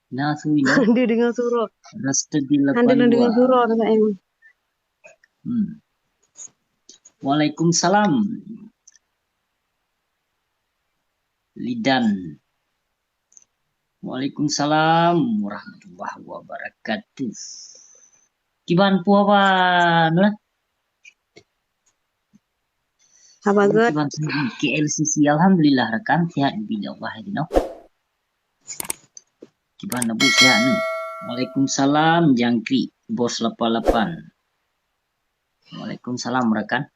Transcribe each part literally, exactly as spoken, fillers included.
Na sui na. Hana deungoe surok. Rasta di lapan dua. Hana deungoe surok, kata em. Hmm. Waalaikumsalam. Lidan. Waalaikumsalam warahmatullahi wabarakatuh. Kiban peue haba neulah? Haba gét. Kiban K L C C, alhamdulillah rakan, sehat dibi Allah ya dinoe. Kiban Abu sehat ni. Waalaikumsalam jangkrik bos lapan lapan. Waalaikumsalam rakan.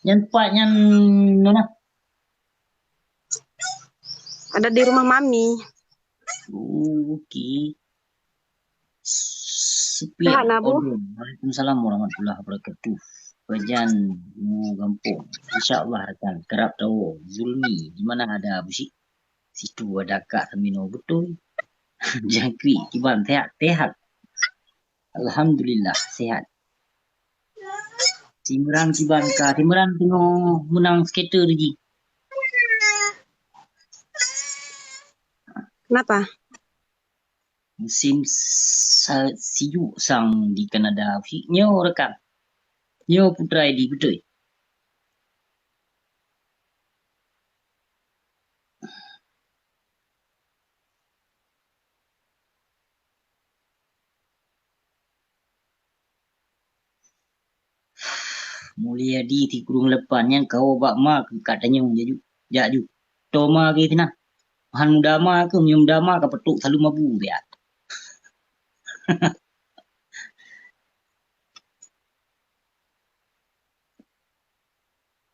Nyan pat nyan nona? Ada di rumah mami. Oh, okey. Sepiak. Sehat, Abu? Odong. Waalaikumsalam warahmatullahi wabarakatuh. Pajan mu gampông. Insya Allah rakan. Kerap tahu. Zulmi. Di mana ada Abu Syik? Situ ada Kak Samino betul. Jangkrik. Kiban sehat. Sehat. Alhamdulillah sehat. Simeurang kiban ka, Simeurang teungoh meunang skater jih. Kenapa? Musim sa-, sijuk sang di Kanada. Nyoe rakan. Nyoe putra Edi beutôi. Mulia di sikureueng lapan nyan kawoe bak ma keu ka tanyong jaju, jak ju. To ma keu sinan. Han muda ma keu, meunyoe muda ma ka peutrok saleuem abu siat.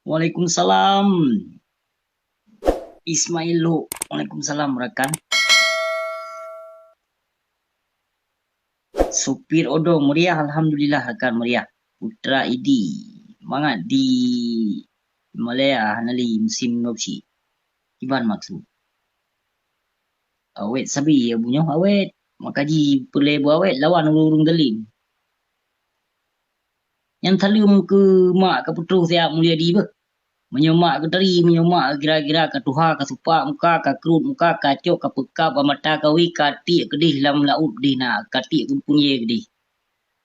Waalaikumsalam. Ismail Luk. Waalaikumsalam rakan. Supir Odong meriah, alhamdulillah rakan meriah. Putra Idi, mangat di Malaya hana lé musim nopsi. Kiban maksud? Awet sabe ya bunyoh awet. Maka ji peureulée bu awet lawan ureuëng-ureuëng dalem. Nyan saleuem keu mak ka peutroh siat Mulia Di beuh. Meunyoe mak geutari, meunyoe mak gira-gira ka tuha, ka supak muka, ka krot muka, ka cok, ka peukab bak mata kawe, ka tiek keudeh lam laôt deh na, ka tiek geumpunyé keudeh.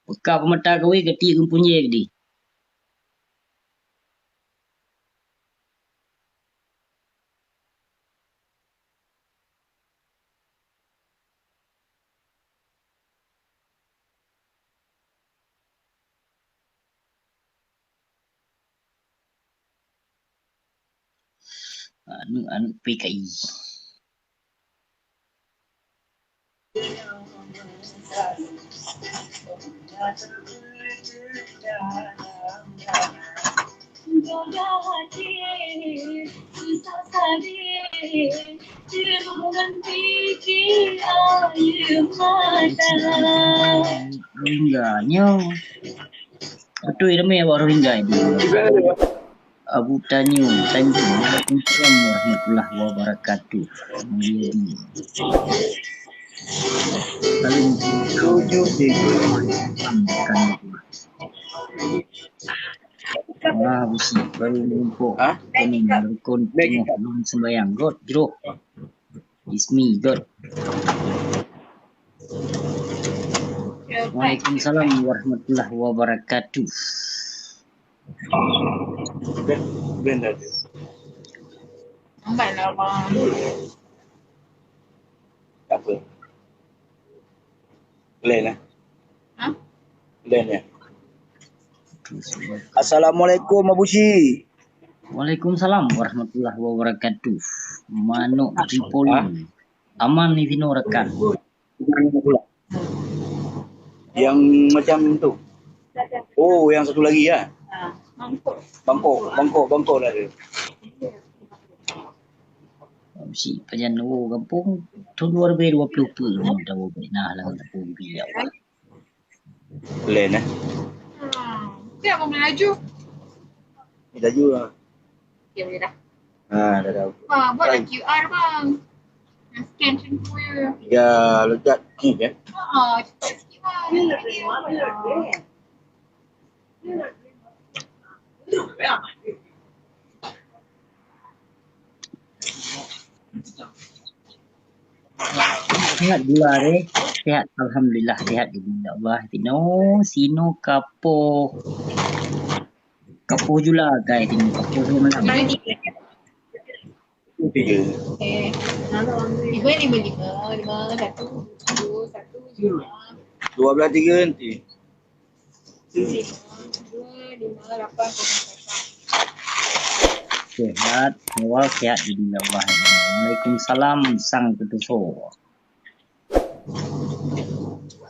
Peukab bak mata kawe, ka tiek geumpunyé keudeh. Aneuk-aneuk P K I. Rohingya nyoe. Beutôi ramé awak Rohingya nyoe. Abu Tanyu, Tanjung, waalaikumsalam warahmatullahi wabarakatuh. Mulia di. Salam tujuh tiga. Wah, besi baru menumpuk. Hah? Kuning, rukun, tengok, belum sembahyang. God, jroh. Ismi, God. Waalaikumsalam warahmatullahi wabarakatuh. Ben, ben tadi. Lambat lah, abang. Tak apa. Lain lah. Hah? Lain ya. Assalamualaikum, Abu Syik. Waalaikumsalam warahmatullahi wabarakatuh. Manok Tripoli. Hah? Aman di sinoe rakan. Yang macam tu. Oh, yang satu lagi ya. Bangkok, bangkok, bangkok dah ada. Si pajan oh gampông tu dua ribu dua puluh pun dah nah lah gampông dia. Lain eh. Hmm. Siap mau melaju. Melaju lah. Okey, boleh dah. Ha, dah dah. Wah, buat dah Q R bang. Nak scan macam tu ya. Ya, lekat ni kan. Ha, cepat sikit bang. Sehat jula deh. Sehat, alhamdulillah sehat, ya Allah. Tino, sino kapoh. Kapoh jula, guys, tino kapoh jula malam. Tiga. Okey. Lima, lima, lima, lima, satu, dua, satu, lima. Dua belas tiga nanti. Lima, dua, lima, lapan, kosong, kosong. Sehat, awal sehat di dunia Allah. Waalaikumsalam, sang ketuso.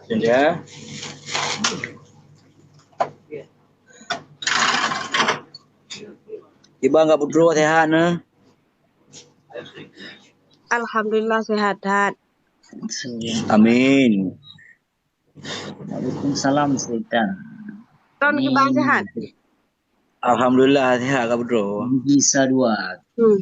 Ya. Tiba enggak betul sehat, nah? Alhamdulillah, sehat, sehat. Amin. Waalaikumsalam, Sultan. Ton, Amin. Kiban sehat? Alhamdulillah, sehat, Kak Putroe. Bisa dua. Hmm.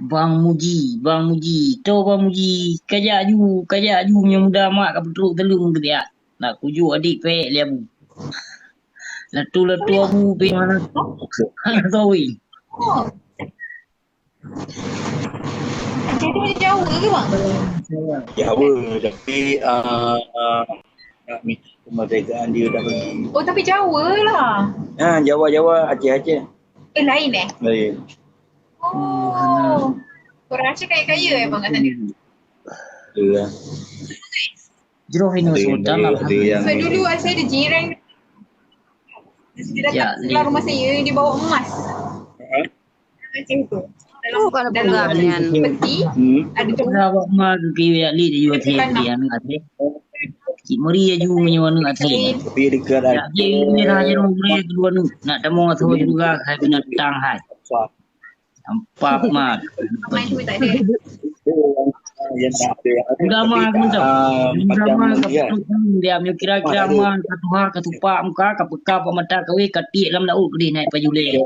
Bang Muji, Bang Muji, to Bang Muji, kajak ju, kajak ju, nyang muda mak ka peutrok teulung keubiak. Nak kujuk adik pek lé abu. Latu-latu abu pek mana? Hana tahu. Aceh tu macam Jawa ke, bang? Jawa, tapi, ah, ah, nak minta kemerdekaan dia dah bagi. Oh, tapi Jawa lah. Ha, Jawa, Jawa, Aceh, Aceh. Eh, lain, eh? Lain. Oh. Orang Aceh kaya-kaya, eh, bang, kat sana? Iya. Jroh inoe Sultan, alhamdulillah. Sebab dulu saya ada jiran. Dia datang sebelah rumah saya, dia bawa emas. Macam tu. Dalam, dalam peti, ada tu. Dah bawa emas ke kiri, ya, li, di U T M, di anu, Aceh. Cik Mori aju meunyoe anu, Aceh. Tapi dekat. Ya, dia merah je, merah kedua nu. Nak temu atau juga, hai binatang, hai. Nampak mat. Ulama keunong. Ulama keunong dia, kira-kira ma ka tuha, ka tupak muka, ka peuka bak mata kawé, ka tiek lam laôt keudeh naik pajulée.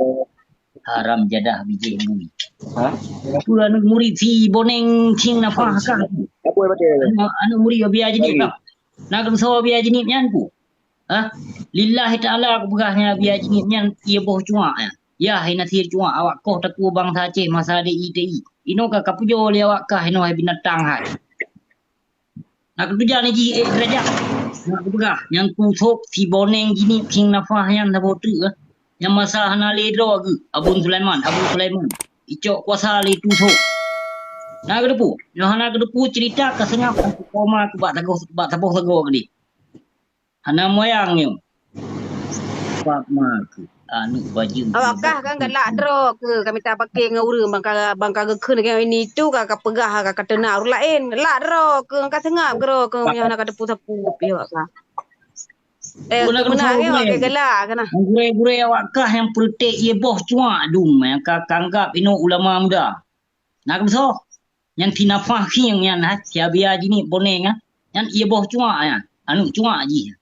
Haram jadah bijéh bui. Ha? Peue aneuk murit si Boneng King Nafah kah? Aneuk, aneuk murit Abi Ajnib kah? Na keumeusoe Abi Ajnib nyan peue? Ha? Lillahi Ta'ala kupeugah nyan Abi Ajnib nyan ié boh cuak nyan. Yah, hai Nasir cuak, awak koh takue bansa Aceh masa D I T I. Inoe ka kapujoe lé awak kah inoe hai binatang hai. Na keutujan jih ék deurajat. Na kupeugah, nyang tusôk si Boneng Jinib King Nafah nyan saboh teuk, eh. Nyang masa hana lé droe geuh, Abon Sulaiman, Abon Sulaiman. Icok kuasa lé tusôk. Na keudeupu, nyoe hana keudeupu cerita ka seungab koma keu bak sagoe, bak saboh sagoe keudeh. Hana moyang nyoe. Pat ma keu aneuk bajeueng. Awak kah kan galak droe keu ka mita paké ngon ureueng bang ka, bang ka geukheun ngon ini tu ka, ka peugah ka, ka teuna ureueng laén. Galak droe keu ka seungab droe keu nyoe hana ka teupeu sapeue pih awak kah. Eh, guna, guna, guna, guna, oke, galak kena. Gurée-gurée awak kah nyang peuretek ié boh cuak dum nyang ka, ka anggap inoe ulama muda. Na keumeusoe? Nyan si Nafah khieng nyan, ha, si Abi Ajnib Boneng, ha. Nyan ié boh cuak nyan, aneuk cuak jih.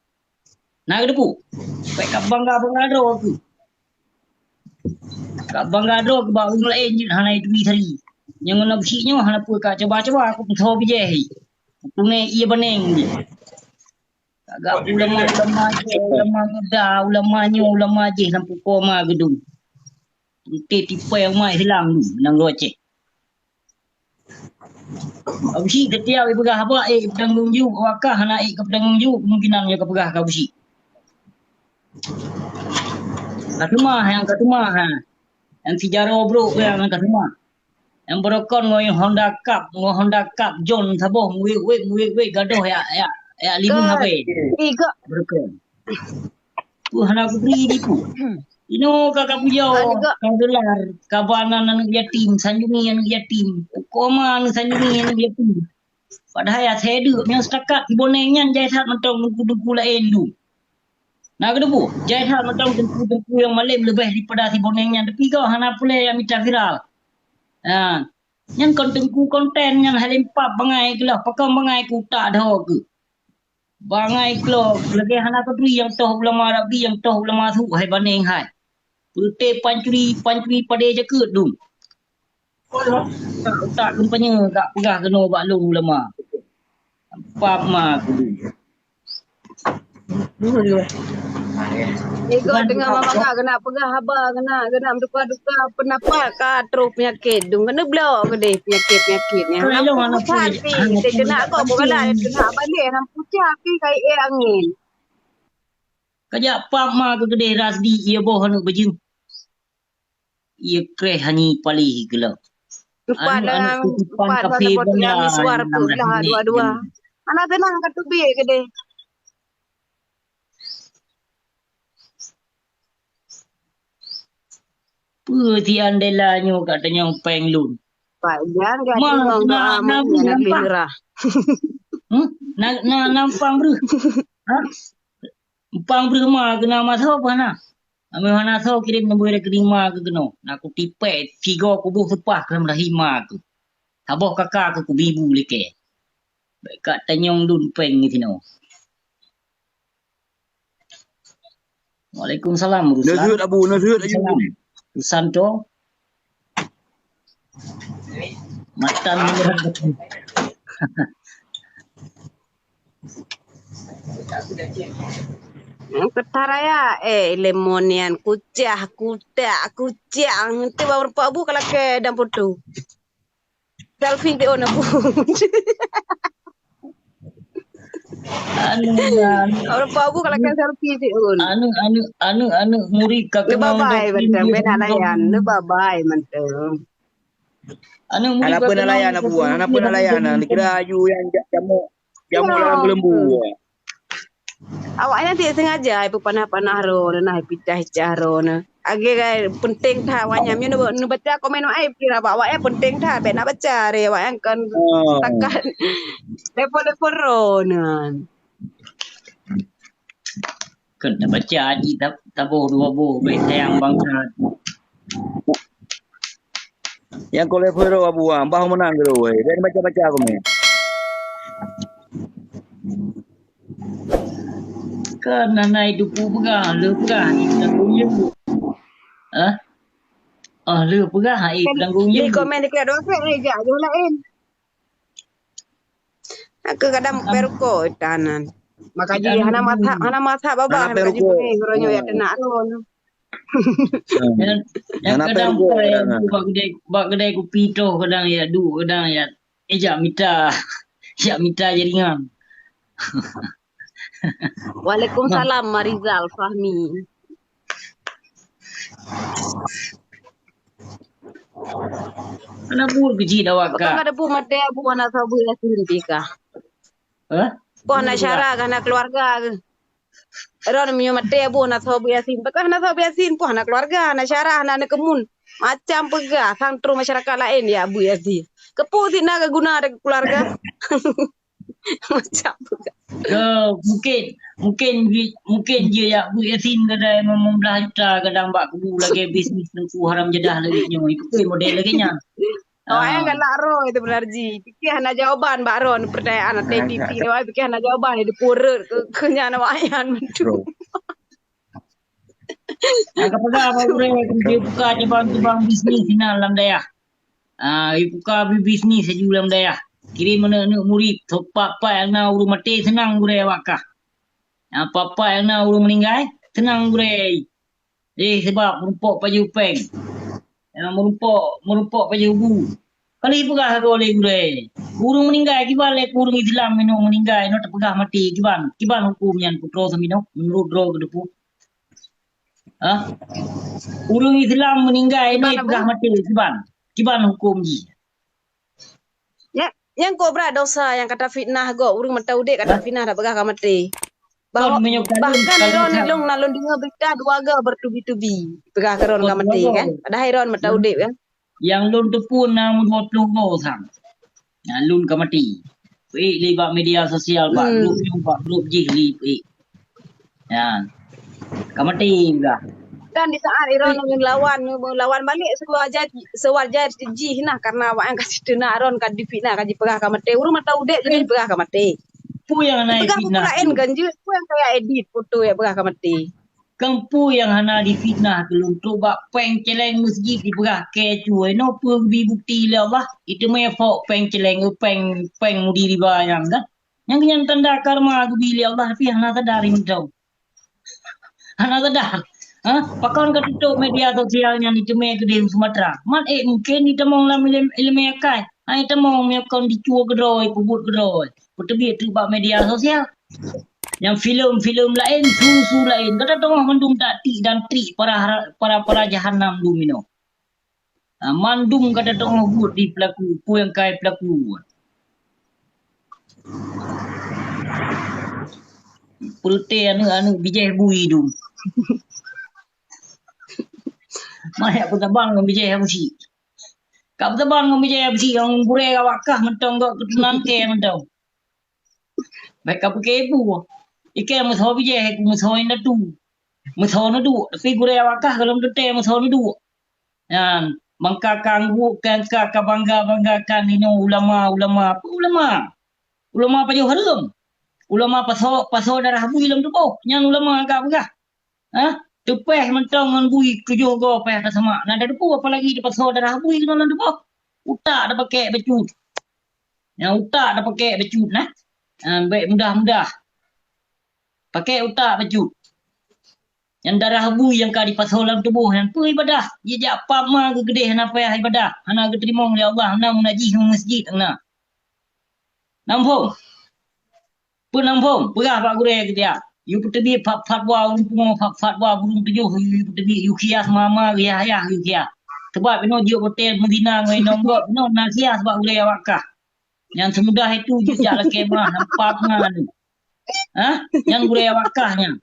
Na keudeupu? Bèk ka bangga-bangga droe keuh. Ka bangga droe keuh bak ureueng laén jeuet hana ituri sari. Nyang ngon Abusyik nyoe hana peue ka coba-coba, aku peusoe bijéh. Peuneuk ié Boneng jih. Agak ulama-ulama jih, ulama muda, ulama nyoe, ulama jih lam pukoe ma geudong. Enti tipée umat Islam dum, nanggroe Aceh. Abusyik setiap ipeugah haba, ék ipeutanggong jaweueb, awak kah hana ék ka peutanggong jaweueb, kemungkinan nyoe ka peugah keu Abusyik. Ka teuma, nyang ka teuma, ha. Nyang si jaroe brok nyang ka teuma. Nyang beurokon ngon Honda Cup, ngon Honda Cup John saboh, muwék-wék, muwék-wék, gadoh jak, jak, jak limeun habéh. Beurokon. Peue hana kubri dipu. Inoe ka, ka pujoe, ka gelar, ka ba nan aneuk yatim, sanjungi aneuk yatim. Pukoe ma aneuk sanjungi aneuk yatim. Padahai asai deuk nyoe seutakat si Boneng nyan jai that mantong teungku-teungku laén dum. Na keudeupu, jai that mantong teungku-teungku nyang malém leubeh daripada si Boneng nyan, tapi gob hana peureulée jak mita viral. Ha, nyan kon teungku konten nyan, hai lempap bangai keuloh, pakon bangai keu utak dhoe keuh. Bangai keuloh, lagée hana keudri nyang toh ulama Rabbi, nyang toh ulama su hai Boneng hai. Peureté pancuri, pancuri padé jakeuet dum. Utak, utak kampanye ka peugah keunoe bak lôn ulama. Pap ma kudu. Igoe teungoh mama ka keuneuk peugah haba, keuneuk, keuneuk meutuka-tuka peundapat ka troh peunyakét dum. Keuneuk bloe keudeh peunyakét-peunyakét nyan. Hana peue that pih. Teunak kok beugalak teunak balek, hana pucah pih ka ié angén. Kajak pap ma keu keudeh Rasdi, ié boh aneuk bajeueng. Ié kreh hanyi paléh geulok. Empat dalam empat dalam botol yang miswar tu lah dua-dua. Hana seunang ka teubiet keudeh. Peue si Andela nyoe ka tanyong péng lôn? Pak Jan ka tanyong doa mungkin anak lôn rah. Hmm? Na, na, na pang breuh. Ha? Pang breuh ma keu na ma soe hana? Ameue hana soe kirém neubui rekening ma keu keunoe. Na kutipée sigoe kuboh seupah keu rahim ma keu. Saboh kaka keu kubi bu likée. Bék ka tanyong lôn péng sinoe. Waalaikumsalam, Ruslan. Neuseut, Abu, neuseut, Abu. Salam. Rusan to. Matan menyerang. Peutah raya, eh, lemon nian kucah, kutak, kucang. Nanti bang rupa bu kalau ke dan foto. Selfie ti on Abu. Anu, anu. Orang Pak Abu kalau kan selfie ti on. Anu, anu, anu, anu, murid ka kena babai mantong, beda layan. Lu babai mantong. Anu, murid ka kena layan Abu, anak pun layan. Kira aju yang jamu, jamu dalam lembu. Awaknyan ti sengaja ai peupanah-panah droeneuh, nah, ai pitah-pitah droeneuh. Age gai penting that awaknyan. Meunyoe neubaca komen awaknyan, pira bak awaknyan penting that, bék na baca re awaknyan kon takat level-level droeneuh. Kon tabaca aji taboh dua boh, bék sayang bangsa. Nyang kolek peuro Abu Wan, bah meunang keudua, dan baca-baca komen. Kan hana idup peugah, le peugah, idup peugah. Hah? Oh, le peugah, idup peugah. Di komen dikira dua pek, eh, jak, jauh lain. Aku kadang peruko tanan. Maka ji hana masa, hana masa baba, hana ji peruko. Geronyo ya kena alon. Yang, yang kadang bak kedai, bak kedai kupi toh kadang ya du, kadang ya, eh, jak mita, jak mita jaringan. Waalaikumsalam, Marizal Fahmi. Kenapa kecil awak kak? Bukan ada bu mati abu anak sabu ya sendiri kah? Hah? Kok anak syara kah, anak keluarga kah? Ron meunyoe maté Abu hana soe Abu Yasin. Pakon hana soe Abu Yasin? Poh hana keluarga, hana syarah, hana aneuk keumun. Macam peugah sang troh masyarakat laén ya Abu Yasin. Keupeue sit na geuguna dari keluarga? Macam peugah. Ke, mungkin, mungkin, mungkin jih ya Abu Yasin kadang limong blaih juta kadang bak kubu lagée bisnis teungku haram jadah lagée nyoe. Itu model lagée nyan. Awaknyan galak roh itu beunarji. Pike hana jawaban bak ron pertanyaan atau T V awaknyan pike hana jawaban, di purut ke, ke nyan awaknyan. Nyang ka peugah bak ureuëng, dia buka cabang-cabang bisnis sinan lam dayah. Ah, dia buka bi-, bisnis laju lam dayah. Kirim aneuk-aneuk murit, so pat-pat nyang na ureuëng maté seunang gurée awak kah. Ah, pat-pat nyang na ureuëng meuninggai, seunang gurée. Eh, sebab meurumpok pajoh péng. Ya, meurumpok, meurumpok pajoh bu. Kali peugah lagée lé gurée. Ureuëng meuninggai, kiban lé ureuëng Islam minoe meuninggai, nyoe teupeugah maté, kiban, kiban huköm nyan putroe saminoe, meunurot droe geuteupeue. Hah? Ureuëng Islam meuninggai, nyoe peugah maté, kiban, kiban huköm jih. Ya, nyang kok brat dosa nyang ka tafitnah gob, ureuëng mata udeb ka tafitnah, tapeugah ka maté. Bahwa, bahkan droe lôn na lôn deungoe beurita dua goe bertubi-tubi, peugah keu ron ka maté kan. Padahai ron mata udeb kan. Nyang lôn teupeue na meudua ploh goe sang. Nyang lôn ka maté. Peuék lé bak media sosial, bak grup nyoe, bak grup jih lé peuék. Ya. Ka maté peugah. Dan di saat Iron ngon lawan, lawan balik sewajar, sewajar jih nah, karena awaknyan ka siteunak Iron ka difitnah, ka jipeugah ka maté. Ureuëng mata udeb jadi peugah ka maté. Peue nyang hana difitnah? Peugah buku laén kan jeuet, peue nyang kaya edit foto ya peugah ka maté. Kan peue nyang hana difitnah keu lôn trok bak péng celeng masjid dipeugah kée cuy, no peue geubi bukti lé Allah? Itu meh fok péng celeng, péng, péng mudi riba nyang kan. Nyang nyan tanda karma geubi lé Allah, tapi hana sadar mantong. Hana sadar. Ha? Pakon ka tutup media sosial nyan diteumé keudeh u Sumatra? Man ék mungken jitamong lam ilem-, ileumé akai. Hai tamong meunyo kon dicue keudroe, peubuet keudroe. Peuteubiet teuk bak media sosial. Nyang filem-filem laén, su-su laén. Gata teungoh mandum taktik dan trik para, para, para jahanam dum inoe. Ah, mandum gata teungoh buet di pelaku, peue nyang kai pelaku. Peureute aneuëk-aneuëk bijéh bui dum. Maya peusaban ngon bijéh beusi. Ka peusaban ngon bijéh beusi, ngon gurée awak kah mantong gok keutunan kée mantong. Bèk ka peukebu. Ikée meusoe bijéh, meusoe indatu. Meusoe neuduek, tapi gurée awak kah gohlom teuntée meusoe neuduek. Nyan, mangka ka angguk, ka, ka, ka bangga-banggakan inoe ulama, ulama. Apa ulama? Ulama pajoh hareuem. Ulama pasoe, pasoe darah bui lam tuboh. Nyan ulama ka peugah. Ha? Teupéh mantong ngon bui tujoh goe péh tasamak. Na tateupeue apalagi tapasoe darah bui keunoe lam tuboh. Utak tapakek bacut. Nyan utak tapakek bacut nah. Ha, bèk mudah-mudah. Pakek utak bacut. Nyang darah bui nyang ka jipasoe lam tuboh nyan peue ibadah? Jijak pap ma geugeudeh hana payah ibadah, hana geuteurimong lé Allah, hana meunajih u masjid hana. Na muphom? Peue na muphom? Peugah bak gurée keu dia. Yue peuteubiet fat-, fatwa ureuëng pungo, fat-, fatwa burung tujoh, yue peuteubiet, yue khias ma-ma, yue khias, yue khias. Sabab inoe jeuet hotel meuzina ngon inong gob, inoe na khias bak gurée awak kah. Nyang seumudah itu jeuet jak lakée meuah, nampak nyan. Hah? Nyan gurée awak kah nyan.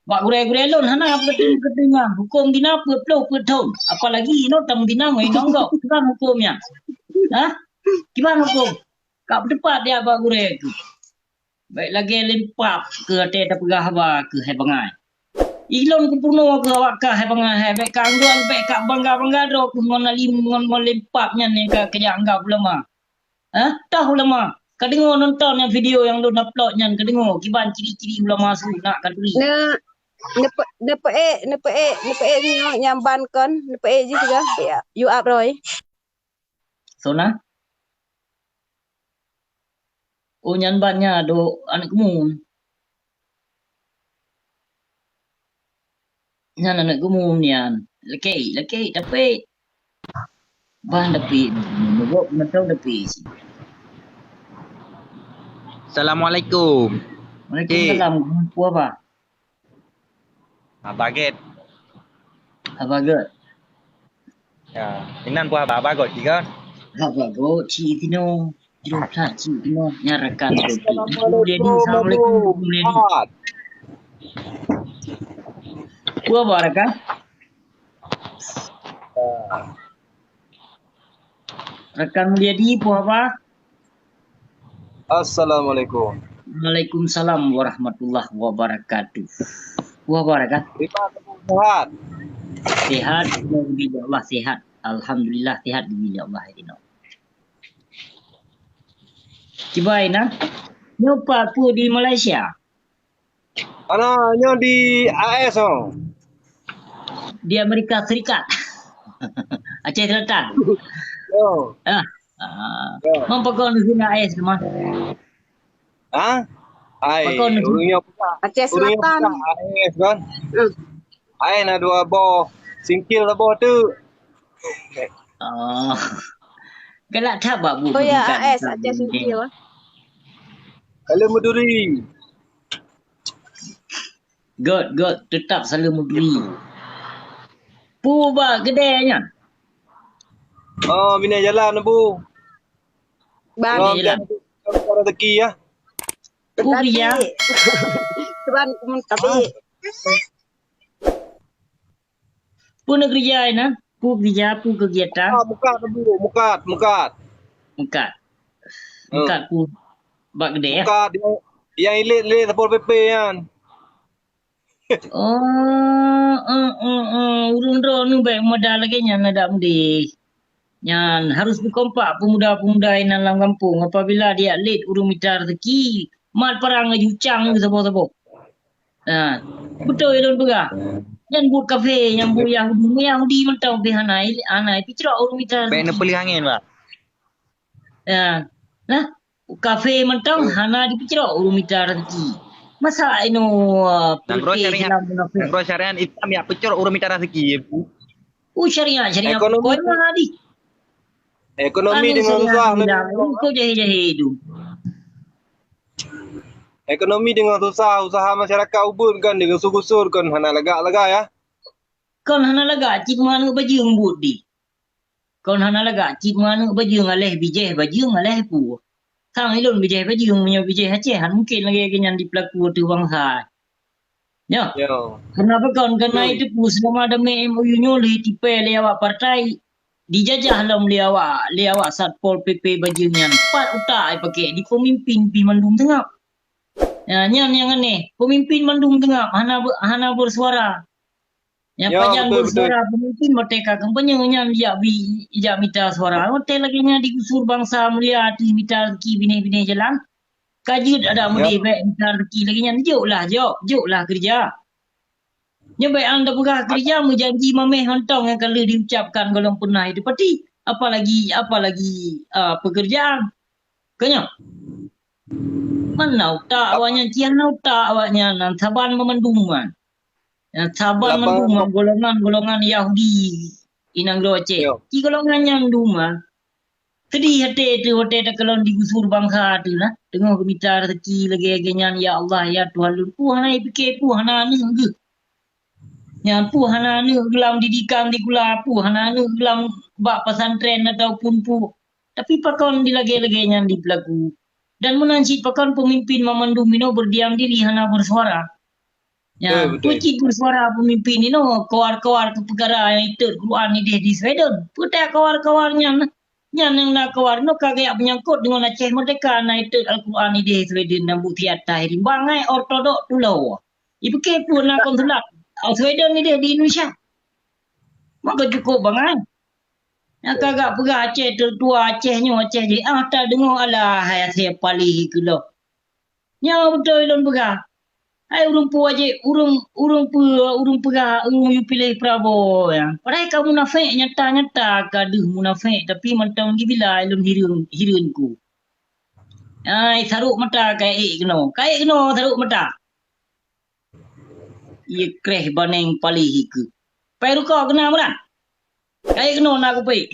Bak gurée-gurée lôn hana peue-peue teungoh. Hukôm zina peuet ploh peuet thon. Apalagi inoe tameuzina ngon inong gob. Kiban hukôm nyan? Hah? Kiban hukôm? Ka peuteupat dia bak gurée tu. Bèk lagée lempap keu até tapeugah haba keu hai bangai. Ilôn kupeurunoe keu awak kah hai bangai hai, bèk ka anggong, bèk ka bangga-bangga droe keu ngon alim ngon, ngon lempap nyan nyang ka, ka jak anggab ulama. Hah? Toh ulama? Ka deungoe nonton nyang video nyang lôn upload nyan, ka deungoe kiban ciri-ciri ulama su nak ka turi. Ne, neupeu-, neupeuék, neupeuék, neupeuék nyoe nyang ban kon, neupeuék jih sigoe. Ya, you up, Roy. Sona? Oh, nyan ban nya dok aneuk keumuen. Nyan aneuk keumuen nyan. Lakée, lakée, tapi ban tapi, meugob mantong tapi. Assalamualaikum. Waalaikumsalam. Peue haba? Haba gét. Haba gét. Ya, inan peue haba, haba gét cit kan? Haba gét cit inoe. Jroh that cit inoe. Nyan rakan gét cit. Assalamualaikum. Assalamualaikum. Peue haba rakan? Ya. Rakan Mulyadi, peue haba? Assalamualaikum. Waalaikumsalam warahmatullahi wabarakatuh. Peue haba rakan? Sehat. Sehat, alhamdulillah sehat. Alhamdulillah sehat, alhamdulillah ya Allah. Kiban na? Nyoe pat peue di Malaysia? Hana, nyoe di A S oh. Di Amerika Serikat. Aceh Selatan. Yo. Ah. Ah. Yo. Mang pakon di sinoe A S mah? Ha? Ai, pakon di sinoe? Ureueng nyoe Aceh Selatan. A S kan? Hmm. A S na dua boh. Singkil saboh tu. Oh. Galak that bak bu. Oh ya, A S Aceh Singkil. Kalau Maduri. Gét, gét, teutap selalu meubri. Peue bak keudè nyan? Oh, binéh jalan, Bu. Bang. Binéh jalan. Rezeki ya. Peue keurija? Tapi, tapi. Peue neukeurija inan? Peue keurija, peue kegiatan? Ah, mukat, Bu, mukat, mukat. Mukat. Hmm. Mukat peue? Bak keudè ya? Mukat, yang, yang ilet-ilet Satpol P P nyan. Oh, eh, eh, eh. Ureueng droeneuh bèk meuda lagèe nyan adak meudeh. Nyan harus beukompak peumuda-peumuda inan lam gampông apabila diat let ureueng mita rezeki, mat parang laju cang saboh-saboh. Ha, beutôi lôn peugah. Nyan buet kafé, nyan buet Yahudi. Yahudi mantong pih hana, hana picrok ureueng mita rezeki. Bèk neupeuleueh angén, Pak. Ya. Nah, kafé mantong hana dipicrok ureueng mita rezeki. Masa inoe, uh, Nanggroe politik syariat, Islam munafik? Nanggroe syariat Islam jak peucok ureuëng mita rezeki, ya, Bu? Uh, syariat, syariat. Ekonomi. Kau mana di? Ekonomi anu dengan syariat susah, Islam, nanggroe. Kau jahil-jahil tu. Ekonomi dengan susah, usaha masyarakat ubit kan, digusur-gusur kan, hana lega-lega, ya. Kon hana lagak cit meuaneuk bajeueng buet di. Kon hana lagak cit meuaneuk bajeueng aléh bijéh bajeueng aléh peue. Sang ilôn bijéh bajeueng, meunyoe bijéh Aceh, han mungken lagée nyan dipeulaku ateueh bansa. Nyoe. Yo. Kenapa kon keuhai teupeu seulama damé M O U nyoe lheueh tipée lé awak partai, dijajah lom lé awak, lé awak Satpol P P bajeueng nyan. Pat utak ai paké di peumimpin pih mandum teungab. Ya, nyan nyang aneh. Peumimpin mandum teungab hana be-, hana beusuara. Nyang pajan beusuara peumimpin watée ka kampanye nyan jak bi, jak mita suara. Watée lagée nyan digusur bansa mulia ateueh mita rezeki binéh-binéh jalan. Ka jeuet adak meudeh bék mita rezeki lagée nyan. Jok lah, jok, jok lah keureuja. Nyoe bék an tapeugah keureuja meujanji mameh mantong nyang ka lheueh diucapkan gohlom peunah itu pati. Apalagi, apalagi, ah, peukeurjaan. Ka nyoe. Mana utak awaknyan, ci hana utak awaknyan, nan saban meumandum man. Nyang saban mandum golongan-golongan Yahudi inong Aceh. Yo. Ci golongan nyan mandum, ha. Seudeh até teuh watée takalon digusur bansa teuh na, teungoh geumita rezeki lagée-lagée nyan, ya Allah, ya Tuhan lôn. Peue hana jipike, peue hana aneuk geuh. Nyan peue hana aneuk geuh lam didikan sikula, peue hana aneuk geuh lam bak pesantren ataupun peue. Tapi pakon di lagée-lagée nyan dipeulaku. Dan meunan cit pakon peumimpin mamandum inoe berdiam diri hana bersuara. Nyan, betul, betul. Peue cit beusuara peumimpin inoe, kawar-kawar keu peukara nyang itot Quran ideh di Sweden. Peue that kawar-kawar nyan? Nyan nyang na kawar inoe ka geujak meunyangkot deungon Aceh Merdeka na itot Al-Quran ideh Sweden dan buet siat tahi rimbang ngai ortodok tulo. Ipiké peue na konsulat Sweden ideh di Indonesia? Maka cukup bangai. Nyang ka gak peugah Aceh tertua, Aceh nyoe, Aceh jih. Ah, tadeungoe alah hai asée palih keuloh. Nyoe beutôi lôn peugah. Hai ureuëng peue wajéb, ureuëng, ureuëng peue, ureuëng peugah, ureuëng yue piléh Prabowo nyan. Padahai ka munafék nyata-nyata, ka deuh munafék, tapi mantong jibila lôn hireuen, hireuen ku. Hai sarok mata ka ék keunoe. Ka ék keunoe sarok mata. Ié kreh baneng palih ikeu. Pai rukoe keuna meunan. Ka ék keunoe na kupék.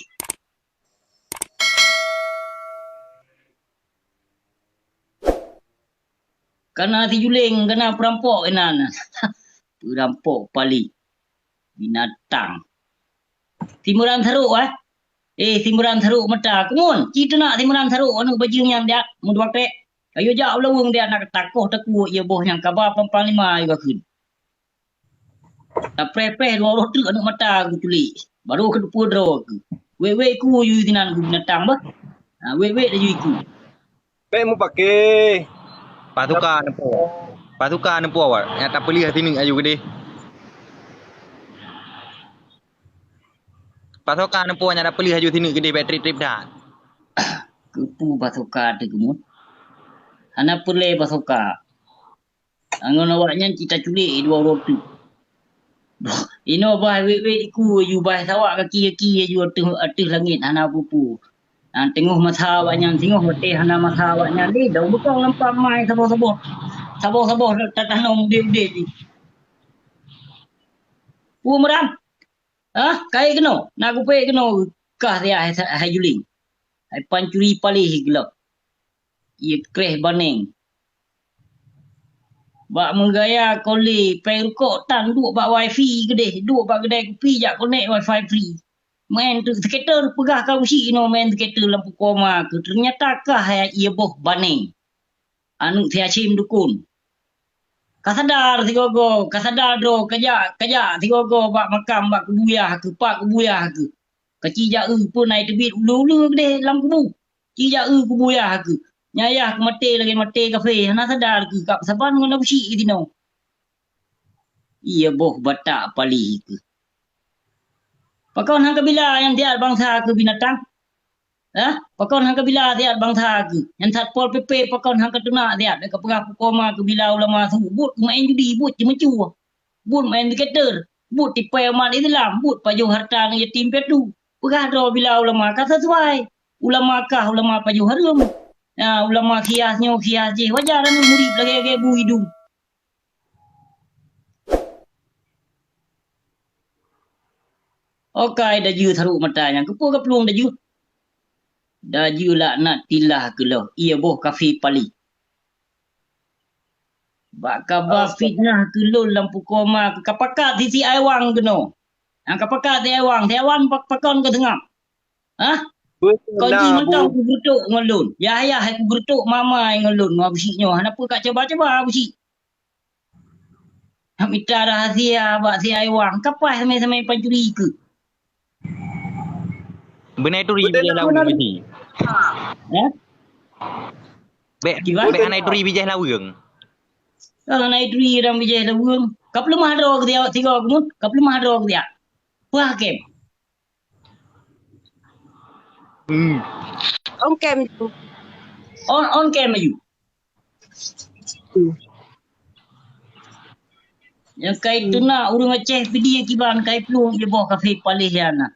Kana si Juleng, kana peurampok inan. Peurampok palih. Binatang. Simeuran sarok, eh. Eh, simeuran sarok mata. Kumun, ci teunak simeuran sarok aneuk bajeueng nyan diat, meudua krek. Ayo jak u laweueng diat na takoh takue ié boh nyang kaba pang-panglima ayo kakheun. Tapreh-preh dua uroe teuk aneuk mata geuculik. Baru keudeupeue droe keu. Wék-wék ku yue sinan keu binatang bah. Ha, wék-wék laju iku. Bék mupake. Pasukan neupo. Pasukan neupo awak. Nyang tapeulih sineuk aju keudeh. Pasukan neupo nyang tapeulih aju sineuk keudeh bék trip-trip that. Keupeue pasukan teuh keumut? Hana peureulée pasukan. Ngon awaknyan cit taculik dua uroe teuk. Inoe bah wék-wék iku aju bah sawak kaki-kaki aju ateueh, ateueh langét hana peue-peue. Nah, teungoh masa awaknyan, singoh watée hana masa awaknyan lé, daun beukong lam pam mai saboh-saboh. Saboh-saboh tatanom udeb-udeb jih. Peue meuran? Hah? Ka ék keunoe? Na kupék keunoe kah siat hai, hai Juleng. Hai pancuri palih glok. Ié kreh baneng. Bak meugaya kole, péng rukok tan duek bak wifi keudeh, duek bak keudai kupi jak konek wifi free. Main tu skater, peugah ka usi inoe main skater lampu koma keu. Ternyata kah hai ié boh baneng. Aneuk si Hashim dukun. Ka sadar sigoe-goe, ka sadar droe, ka jak, ka jak sigoe-goe bak makam, bak kubu yah keu, pat kubu yah keu. Ka ci jak eu peue na teubiet uleue-uleue keudeh lam kubu. Ci jak eu kubu yah keu. Nyan yah keu maté lagée maté kafé, hana sadar keu kab saban ngon Abusyik keu tinoe. Ié boh batak palih keu. Pakon han kabila nyang siat bansa keu binatang? Hah? Pakon han kabila siat bansa keu? Nyang Satpol P P pakon han kateunak siat, ka peugah pukoma keu bila ulama su, buet main judi, buet ceumeucue, buet main skater, buet tipée umat Islam, buet pajoh hareuta aneuk yatim piatu. Peugah droe bila ulama ka sesuai. Ulama kah, ulama pajoh hareuem. Ya, ulama khias nyoe, khias jih. Wajar aneuk murit lagée-lagée bu idong. Okai dajue sarok mata nyan, keupeue ka plueng dajue? Dajue laknat tilah keuloh, ie boh kafé paléh. Bak kaba fitnah keu lôn lam pukoe ma keu kapakat si, si Aiwang keunoe. Nyang kapakat si Aiwang, si Aiwang pa-, pakon keu seungab. Hah? Kon jih mantong kugeureutok ngon lôn. Yah-yah hai kugeureutok mama ngon lôn ngon Abusyik nyoe. Hana peue ka cuba-cuba Abusyik. Hana mita rahsia bak si Aiwang. Kapai samai-samai pancuri keu. Beunai turi bijéh laweueng meusi. Hah? Bèk, bèk hana turi bijéh laweueng. Hana turi dan bijéh laweueng. Ka peuleumah droe keu siat, sigoe keumun. Ka peuleumah droe keu siat. Peue hakém? Hmm. On cam tu. On, on cam laju. Hmm. Nyang kai teunak ureueng Aceh Pidie kiban kai plueng ie boh kafé paléh nyan na.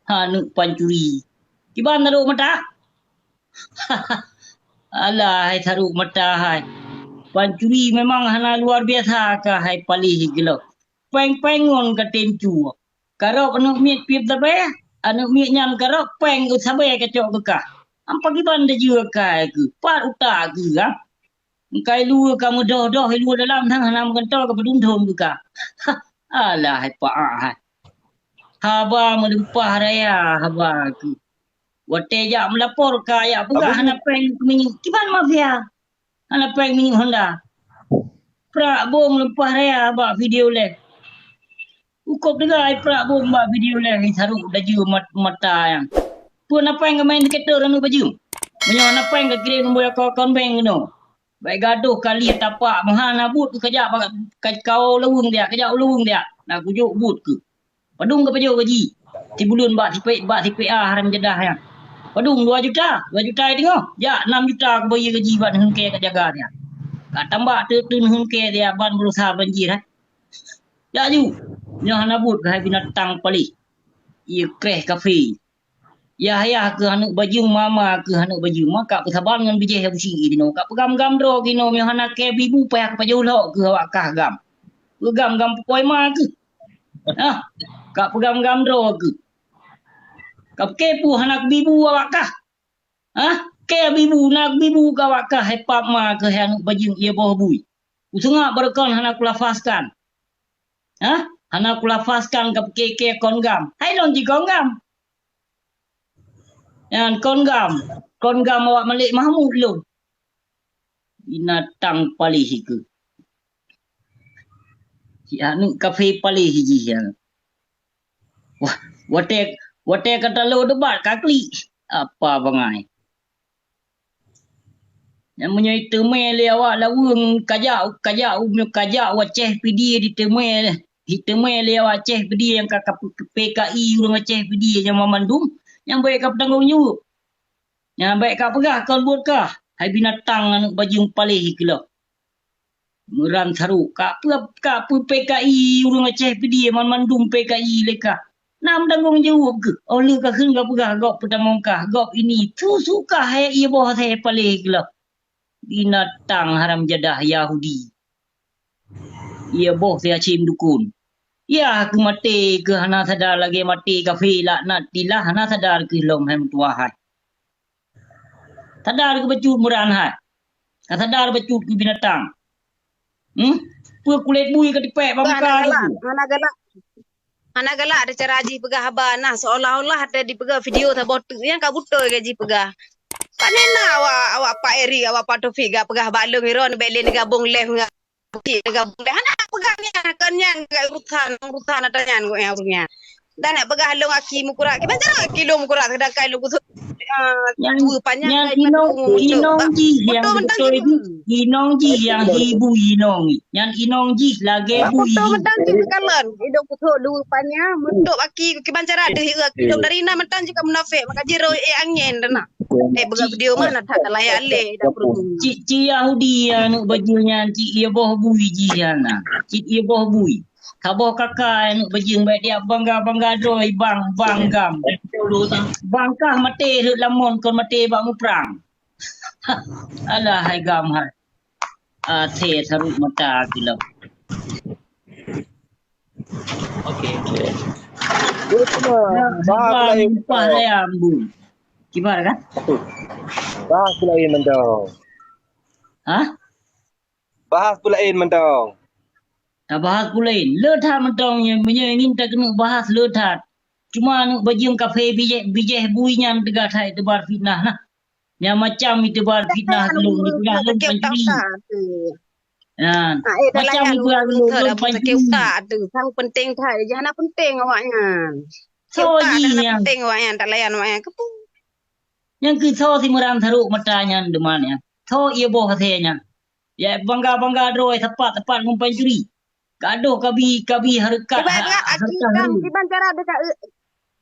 Ha, aneuk pancuri. Kiban sarok mata? Alah, hai sarok mata hai. Pancuri memang hana luar biasa ka hai paléh keuloh. Péng-péng ngon ka tem cue. Karab aneuk miet pih sabé, aneuk miet nyan karab péng sabé kacok keu kah. Ampa kiban dajue kai keuh, pat utak keuh, ha? Engkai luwe ka meudoh-doh i luwe dalam sang hana meugantoe ka padum thon keu kah. Alah, hai paah hai. Haba meulimpah raya haba keuh. Watèe jak meulapor ka jak peugah hana péng keu minyeuk. Kiban mafia? Hana péng minyeuk Honda. Prak bom leupah raya bak video lé. Ukôb teuga ai prak bom bak video lé, sarok dajue mat-, mata nyan. Peue na péng keumain dikeue ranup bajeueng? Meunyoe na péng kakirém bak akon bank keunoe. Bèk gadôh kali tapak meuhana buet keu kajak bak, ka-, ka u laweueng tiak, kajak u laweueng tiak. Na kujok buet keuh. Padum ka pajoh gaji? Sibuleuen bak sipe-, bak sipe A haram jadah nyan. Padum dua juta? Dua juta teungoh. Jak nam juta kubayeue gaji bak neuheun kèe ka jaga nyan. Ka tambah teu-, teu neuheun kèe dia ban berusaha banjir, hai. Jak ju. Nyoe hana buet keuhai binatang paléh. Ie kreh kafé. Yah-yah keuh aneuk bajeueng, mama keuh aneuk bajeueng. Maka peusaban ngon bijéh Abusyik inoe. Ka peugam-gam droe keunoe, meunyoe hana kèe bibu payah kupajoh lhok keuh awak kah gam. Peugam-gam pukoi ma keuh. Hah, ka peugam-gam droe keuh. Ka pike peue hana kubibu awak kah? Hah, kèe bibu na kubibu keu awak kah, hai pap ma keuh hai aneuk bajeueng ie boh bui. Kuseungap baroekon hana kulafazkan. Hah, hana kulafazkan ka pike kèe kon gam. Hai lôn jikon gam. Nyan kon gam, kon gam awak Malik Mahmud lôn. Binatang paléh keuh. Si aneuk kafé paléh jih nyan. Wah, watèe, watèe ka talo debat ka klik. Apa bangai. Nyang meunyoe iteumé lé awak laweueng kajak, kajak, kajak u Aceh Pidie diteumé, diteumé lé awak Aceh Pidie nyang ka, ka P K I ureueng Aceh Pidie nyang mandum, nyang bèk ka peutanggong jaweueb. Nyang bèk ka peugah kon buet kah, hai binatang aneuk bajeueng paléh keuloh. Meuran sarok, ka peue, ka peue P K I ureueng Aceh Pidie, man mandum P K I lé kah. Na meutanggong jaweueb keuh, oh lheueh ka kheun ka peugah gob peutamong kah, gob ini, su-su kah hai ie boh asèe paléh keuloh. Binatang haram jadah Yahudi. Ie boh si Hashim Dukun. Yah keuh maté keuh hana sadar lagèe maté kafé laknat tilah hana sadar keuh lom hai meutuwah hai. Sadar keuh bacut meuran hai. Ka sadar bacut keuh binatang. Hmm? Peue kulét bui ka tipèk bak muka keuh. Hana galak. Hana galak ada cara jih peugah haba nah seolah-olah ada dipeugah video saboh teuk nyang ka beutôi ka jih peugah. Pane na awak, awak Pak Eri, awak Pak Taufik ga peugah bak lôn iro bèk lé neugabong lé ngon Bukti neugabong lé. Hana peugah nyan, kon nyan urusan, urusan ata nyan ureueng nyan. Dan nak peugah lôn aki meukurak. Kiban cara aki lôn meukurak sedangkan lôn khusos, ah, nyan, dua panjang nyan inong, inong jih nyang beutôi, inong jih nyang hi bui inong. Nyan inong jih lagèe bui. Beutôi mantong jih kalon. Idong kuthok dua panjang, meuntôk aki kiban cara deuh idong dari na mantong jih ka munafék. Maka jih roi eh angén dah na. Eh, beugah video mah na that layak lé dah perlu. Cit, cit Yahudi aneuk bajeueng nyan, cit ie boh bui jih nyan na. Cit ie boh bui. Saboh kaka aneuk bajeueng bèk tiap bangga-bangga droe bang, bang gam. Bang kah maté rhot lamon kon maté bak muprang. Alah hai gam hai. Até sarok mata keuloh. Oke. Betul. Bahas lain. Bahas lain mantong. Bahas lain mantong. Hah? Bahas lain mantong. Tabahas pulén. Le that mantong nyoe, meunyoe ingin takeuneuk bahas le that. Cuma aneuk bajeueng kafé bijéh, bijéh bui nyan teuga that itebar fitnah nah. Nyang macam itebar fitnah lôn, itebar lôn pancuri. Nyan. Macam itebar lôn, lôn pancuri. Sang penting that, hana penting awak nyan. Soe jih nyan? Penting awak nyan, tak layan awak nyan. Keupeue? Nyang keu soe si Meuran sarok mata nyan deuman nyan. Soe ie boh asée nyan. Ya bangga-bangga droe sapat-sapat ngon pancuri. Gadoh kabi, kabi hareukat. Kiban cara deka,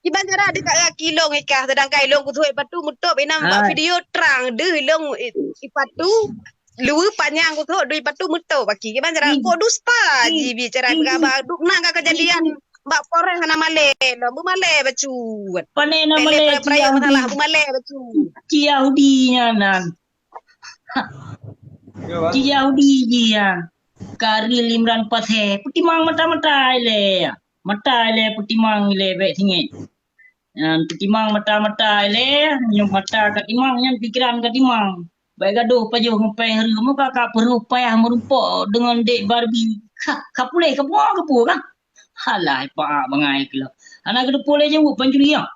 kiban cara deka aki long ikah, sedangkan ilong kusuet patu mutop inam bak video trang deuh ilong ipatu luwe panyang kusuet dui patu mutop aki. Kiban cara kok duspa ji bicara gaba duk na ka kejadian bak Polres hana malée lom, beumalée bacut. Pane na malée masalah beumalée bacut. Ci Yahudi nyan nan. Ci Yahudi jih nyan. Ka Ariel Imran Pasé, peutimang mata-mata ilée. Mata ilée peutimang ilée bék singét. Nyan peutimang mata-mata ilée, nyoe mata ka timang nyan pikeran ka timang. Bék gadoh pajoh ngon péng hareuem, muka ka peuruh payah meurumpok deungon dek Barbie. Ka, ka puléh ka pungo ka peue ka? Halah, paak bangai keuloh. Hana geuteupeue lé jaweueb pancuri nyoe.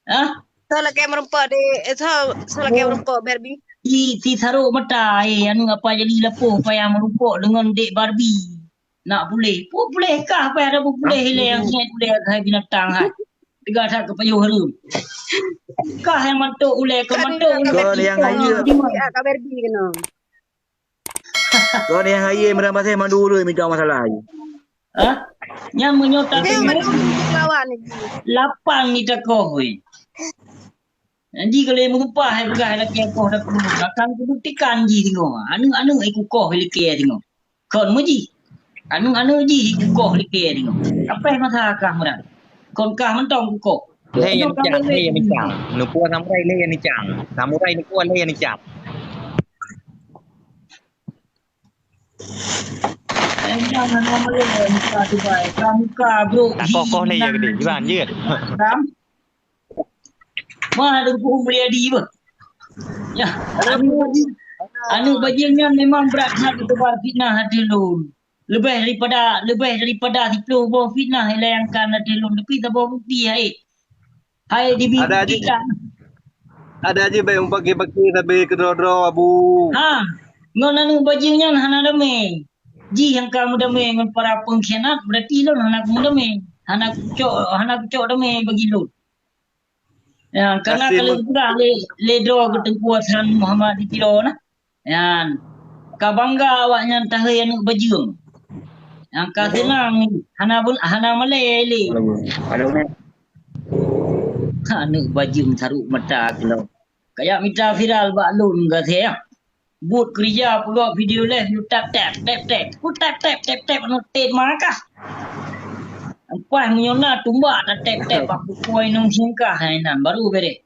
Hah? Soe lakée meurumpok di, eh, soe, soe lakée meurumpok Barbie? Si, si sarok mata, eh, aneuk apa jadi lapoh payah meurumpok deungon dek Barbie. Nak puléh. Pu-, puléh kah payah ada puléh ilée nyang singét puléh hai binatang hai. Teuga that keu pajoh hareuem. Kah nyang mantok ulée keu mantok ulée. Kau nyang hayeue. Ka Barbie keunoe. Kau nyang hayeue Imran Pasé mandua ureueng mita masalah. Hah? Nyan meunyoe tateumé lapan mita koh weh. Jadi kalau meurumpah hai peugah lakée koh dak akan kubuktikan jih singoh. Aneuk-aneuk ai kukoh ilée singoh. Kon meuji. Aneuk-aneuk jih kukoh ilée singoh. Sampai masa kah meunan. Kon kah mantong kukoh. Lé nyang nicang, lé nyang nicang. Nupo samurai lé nyang nicang. Samurai nupo lé nyang nicang. Enggak, mana boleh muka Dubai. Kamu kabur. Tak kokoh lé ya gede. Iban je. Ram. Wah, ada buku mulia di apa? Ya, anu bajing, anu bajing nyan memang berat sangat untuk fitnah hati lôn. Lebih daripada, lebih daripada sepuluh boh fitnah yang dilayangkan hati lôn. Tapi tak bawa bukti ya, eh. Hai dibuktikan. Ada aja bae umpaki-paki sabe keudroe-droe Abu. Ha, ngon aneuk bajeueng nyan hana damé. Jih nyang ka meudamé ngon para pengkhianat, berarti lôn hana meudamé. Hana kucok, hana kucok damé bagi lôn. Ya, karena kalau peugah lé, lé droe keu Teungku Hasan Muhammad di Tiro nah. Nyan, ka bangga awaknyan tahei aneuk bajeueng. Nyang ka seunang hana bun-, hana malée lé. Aneuk bajeueng sarok mata keulong. Kayak mita viral bak lôn gaséh. Buet keurija peugah video leh, you tap tap tap tap. Ku tap tap tap tap anu tet makah. Empai meunyoe na tumbak tap tap tap bak pukoi nong singkah hai nan baru bereh.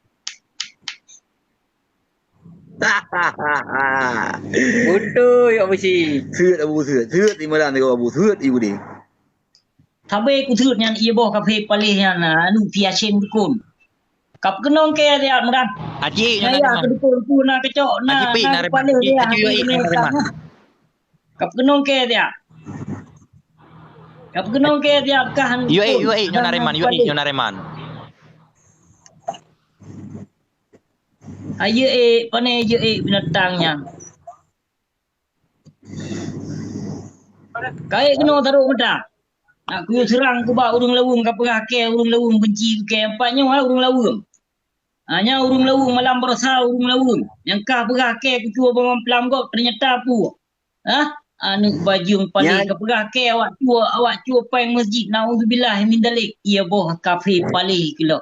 Beutôi, Abu Syik. Seuet, Abu, seuet. Seuet, Imran, Abu, seuet, Ibu deh. Sabe kuseuet nyan, ié boh kafé paléh nyan, anu, si Hashim dukon. Kap keunong kée siat, Imran. Aji, nyoe na dukon, na kecok, na, Aji, pi, na paléh dia, Aji, yoi, nyoe na Reman. Kap keunong kée siat. Kap keunong kée siat kah. Yoi, yoi, nyoe na Reman, yoi, nyoe na Reman. Ayo eh, pane ayo eh binatang nyan. Kayek keunoe tarok meuda. Nak kuyue seurang kubak ureuëng laweueng ka peugah kée ureuëng laweueng benci keu kée empat nyoe hai ureuëng laweueng. Ha, nyan ureuëng laweueng malam baroesa ureuëng laweueng. Nyang ka peugah kée kucue bangon peulam gob teunyata peue. Hah? Aneuk bajeueng paléh ka peugah kée awak cue, awak cue péng masjid, naudzubillah min dzalik. Ié boh kafé paléh keulok.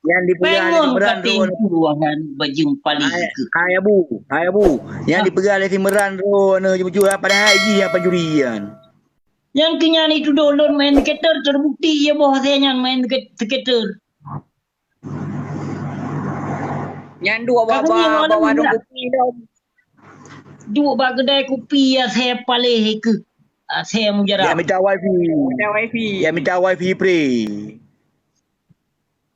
Nyang dipeugah lé Imran droe. Péng ngon ka tem tuha aneuk bajeueng paléh keuh. Hai Abu, hai Abu. Nyang dipeugah lé Imran droe nyoe jujur padahai jih nyang pancuri nyan. Nyang keu nyan jitudôh lôn main skater, terbukti ié boh asée nyan main skater. Nyan duek bak, bak, bak warong kupi lom. Duek bak keudai kupi asée paléh keuh. Asée mujarab. Ya mita wifi. Mita wifi. Ya mita wifi free.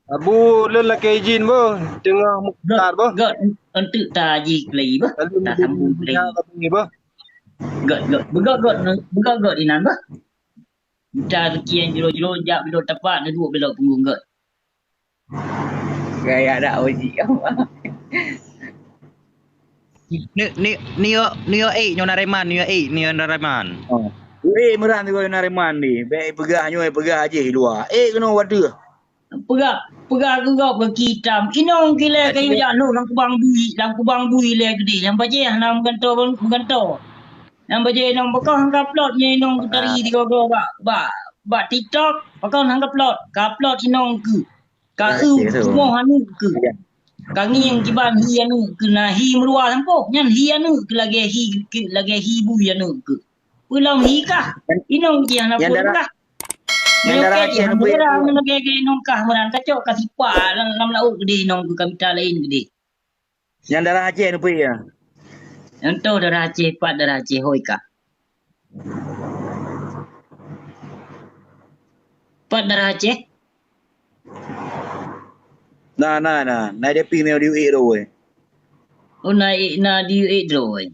Abu, lôn lakée izin boh, teungoh meukat boh. Göt, enteuk taji keulai boh. Lalu tasambung keulai. Göt, göt, beugöt, göt, beugöt, göt inan boh. Mita kieng jiro-jiro jak bilot tapak, neuduek bilot punggong göt. Gaya dak uji. Ni, ni, ni yo, ni yo, eh, nyoe nareman, ni yo, eh, ni yo nareman. Oh. Eh, meurah ni yo nareman ni. Bèk peugah nyoe, peugah jih luwa. Eh, keunoe waduh. Peugah, peugah keu gob keu kitam. Inong kilé kayu jak lhok lam kubang bui, lam kubang bui lé geudeh. Nyang bajèe hana meugantoe, meugantoe. Nyang bajèe inong beukah hana kaplot nyan inong geutari tigo-tigo bak, bak, bak TikTok. Pakon hana kaplot? Kaplot inong keu. Ka eu rumoh aneuk keu. Ka ngieng kiban hi aneuk keu na hi meuluwa sampôh. Nyan hi aneuk keu lagèe hi, lagèe hi bui aneuk keu. Peulom hi kah? Inong jih hana peue kah? Nyoe kèe jih hana peue lagèe-lagèe inong kah meunan kacok ka sipa lam, lam laôt geudeh inong keu ka mita laén geudeh. Nyang darah Aceh neupeu ya? Nyang toh darah Aceh, pat darah Aceh hôi kah? Pat darah Aceh? Na, na, na. Na dia pi na di U E tu, weh. Oh, na, na di U E tu, weh.